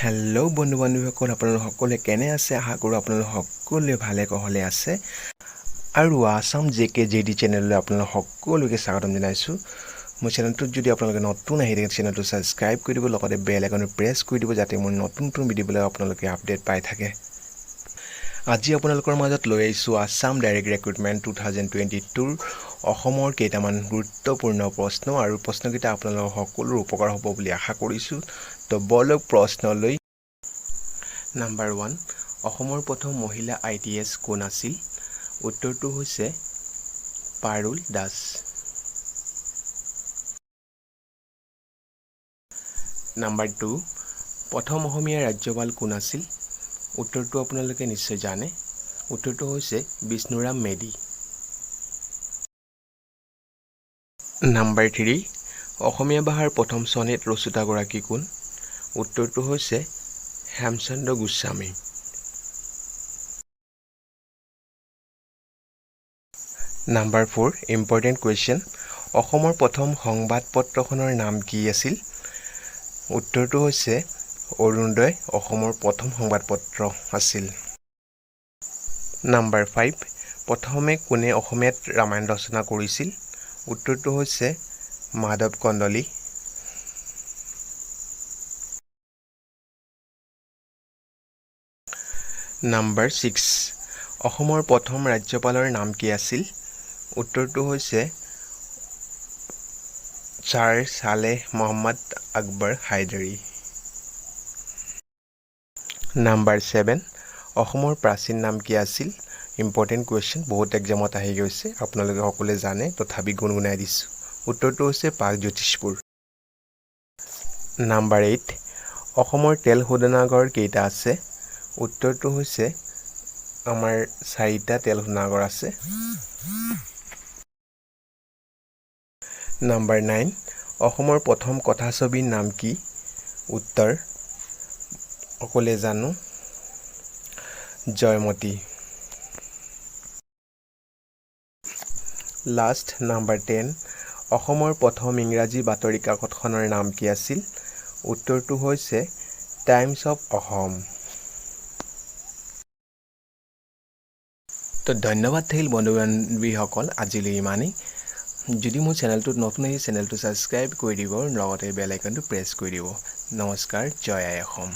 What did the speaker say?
Hello' বন্ধু বান্ধৱীসকল, আপোনালোক সকলোৱে কেনে আছে? আশা কৰোঁ আপোনালোক সকলোৱে ভালে কুশলে আছে আৰু Assam J K J D চেনেললৈ আপোনালোক সকলোকে স্বাগতম জনাইছোঁ। মোৰ চেনেলটোত যদি আপোনালোকে নতুন আহি থাকে, চেনেলটো ছাবস্ক্ৰাইব কৰি দিব, লগতে বেল আইকনটো প্ৰেছ কৰি দিব, যাতে মোৰ নতুন নতুন ভিডিঅ'বিলাক আপোনালোকে আপডেট পাই থাকে। আজি আপোনালোকৰ মাজত লৈ আহিছোঁ আছাম ডাইৰেক্ট ৰিক্ৰুটমেণ্ট 2022ৰ অসমৰ কেইটামান গুৰুত্বপূৰ্ণ প্ৰশ্ন আৰু প্ৰশ্নকেইটা আপোনালোকৰ সকলোৰ উপকাৰ হ'ব বুলি আশা কৰিছোঁ। তো বলক প্ৰশ্নলৈ। নাম্বাৰ 1, অসমৰ প্ৰথম মহিলা আইপিএছ কোন আছিল? উত্তৰটো হৈছে পাৰুল দাস। নাম্বাৰ 2, প্ৰথম অসমীয়া ৰাজ্যপাল কোন আছিল? উত্তৰটো আপোনালোকে নিশ্চয় জানে। উত্তৰটো হৈছে বিষ্ণুৰাম মেধি। নাম্বাৰ 3, অসমীয়া ভাষাৰ প্ৰথম চনেট ৰচোতাগৰাকী কোন? উত্তৰটো হৈছে Hemchandra Goswami. Number 4, important question, অসমৰ প্ৰথম সংবাদপত্ৰখনৰ নাম কি আছিল? উত্তৰটো হৈছে অৰুণোদয় অসমৰ প্ৰথম সংবাদপত্ৰ আছিল। নাম্বাৰ 5, প্ৰথমে কোনে অসমীয়াত ৰামায়ণ ৰচনা কৰিছিল? উত্তৰটো হৈছে মাধৱ কন্দলী। নাম্বাৰ 6, অসমৰ প্ৰথম ৰাজ্যপালৰ নাম কি আছিল? উত্তৰটো হৈছে ছাৰ চালেহ মহম্মদ আকবৰ হায়দৰী। নাম্বাৰ 7, অসমৰ প্ৰাচীন নাম কি আছিল? ইম্পৰ্টেণ্ট কুৱেশ্যন, বহুত এক্সামত আহি গৈছে। আপোনালোকে সকলোৱে জানে, তথাপি গুণগুণাই দিছোঁ। উত্তৰটো হৈছে প্ৰাগজ্যোতিষপুৰ। নাম্বাৰ 8, অসমৰ তেল শোধনাগাৰ কেইটা আছে? উত্তৰটো হৈছে আমাৰ চাৰিটা তেল শোধনাগাৰ আছে। নাম্বাৰ 9, অসমৰ প্ৰথম কথাছবিৰ নাম কি? উত্তৰ সকলোৱে জানো, জয়মতী। লাষ্ট নাম্বাৰ 10, অসমৰ প্ৰথম ইংৰাজী বাতৰি কাকতখনৰ নাম কি আছিল? উত্তৰটো হৈছে টাইমছ অফ অসম। তো ধন্যবাদ থাকিল বন্ধু বান্ধৱীসকল, আজিলৈ ইমানেই। যদি মোৰ চেনেলটোত নতুন আহি, চেনেলটো ছাবস্ক্ৰাইব কৰি দিব, লগতে বেল আইকনটো প্ৰেছ কৰি দিব। নমস্কাৰ, জয় আই অসম।